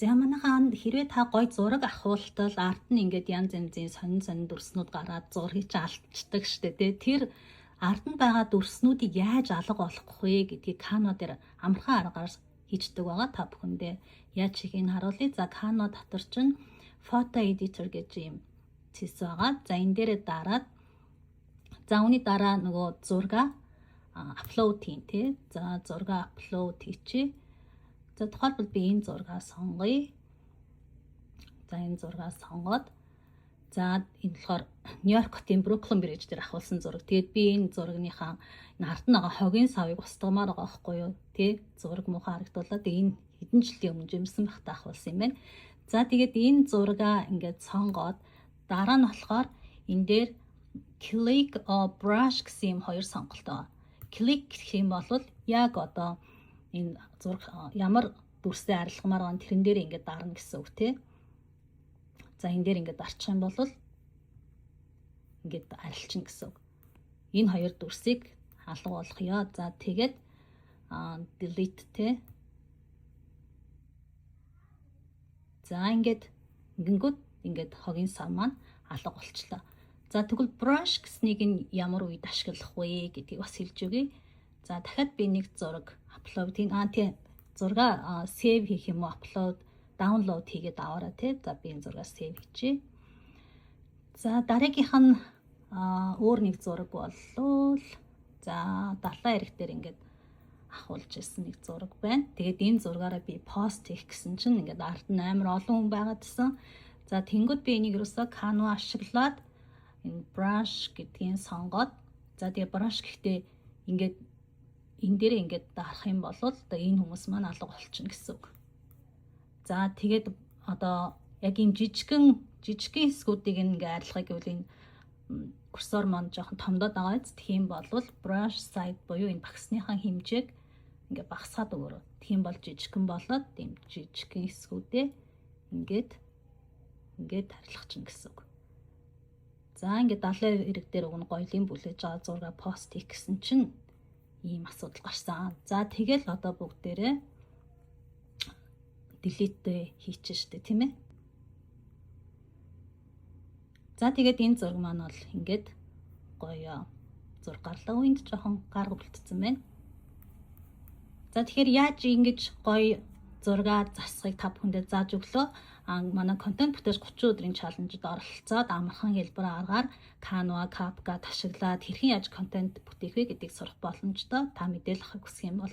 За, манайхаа, хэрвээ та гоё зураг авахултал ард нь ингээд янз янзын сонин сонин дүрснүүд гараад зургийг чи алдчихдаг штэ, тий. Тэр ард нь байгаа дүрснүүдийг яаж алга болгох вэ гэдгийг Canva дээр амархан аргаар хийчдэг байгаа. Та бүхэндээ яаж хийхийг харуулъя. За, Canva дотор чинь Photo Editor гэж юм цэс байгаа. За, энэ дээрээ дараад, за, үүний дараа нөгөө зураг upload хийн, тий. За, зураг upload хийчихье. За, тухайлбал би энэ зургаа сонгоё. За, энэ зургаа сонгоод, за, энэ болохоор Нью-Йорк хотын Бруклин Bridge дээр авахулсан зураг. Тэгээд би энэ зурагныхаа энэ ард нь байгаа хогийн савыг устгамаар байгаа байхгүй юу? Тэ, зураг муухай харагдуулаад, энэ хэдэн жилийн өмнө жимсэн байхдаа авахулсан юм байна. За, тэгээд энэ зургаа ингээд сонгоод, дараа нь болохоор энэ дээр click or brush гэсэн юм хоёр сонголт байгаа. Click гэх юм бол яг одоо энэ зураг ямар дүрсээ арилгамаар байгаа, тэрэн дээр ингээд дарна гэсэн үг, тий. За, энэ дээр ингээд дарчих юм бол ингээд арилчихна гэсэн үг. Энэ хоёр дүрсийг алга болгоё. За, тэгээд delete, тий. За, ингээд ингэнгүүт ингээд хогийн сав маань алга болчлоо. За, тэгвэл brush гэснийг нь ямар үед ашиглах вэ гэдгийг бас хэлж өгье. За, дахиад би нэг зураг upload хийн. Аа, тийм, зураг save хийх юм уу, upload, download хийгээд аваарай, тий. За, би энэ зургаа save хийчихье. За, дараагийнх нь өөр нэг зураг болвол, за, далайн эрэг дээр ингээд авахулж ирсэн нэг зураг байна. Тэгээд энэ зургаараа би пост хийх гэсэн чинь ингээд ард нь амар олон хүн байгаадсэн. За, тэнгүүд би энийг ерөөсөө Canva ашиглаад энэ brush гэдгийг сонгоод, за, тэгээ brush гэхдээ ингээд энэ дээр ингээд дарах юм бол одоо энэ хүмүүс маань алга болчихно гэсэн үг. За, тэгээд одоо яг ийм жижигхэн жижигхэн хэсгүүдийг ингээ арилгах гэвэл энэ курсор маань жоохон томдоод байгаа биз. Тийм бол brush size буюу энэ багсныхаа хэмжээг ингээ багасгаад өгөөрэй. Тийм бол жижигхэн болоод ийм жижигхэн хэсгүүдээ ингээд ингээд арилгах чинь гэсэн үг. За, ингээд далайн эрэг дээр уг нь гоёлын бүлээж байгаа зураг пост хийх гэсэн чинь ийм асуудал гарсан. За, тэгэл одоо бүгдээрээ delete хийчих штэ, тийм ээ. За, тэгээд энэ зураг маань бол ингээд гоё зураг гарлаа. Энд жоохон гар үлдсэн байна. За, тэгэхээр яаж ингэж гоё зураг засахыг та бүхэндээ зааж өглөө. А манай контент бүтээж 30 өдрийн challenge д оролцоод амархан хэлбэр аргаар Canva, CapCut ашиглаад хэрхэн яаж контент бүтээх вэ гэдгийг сурах боломжтой. Та мэдээлэл авахыг хүсэх юм бол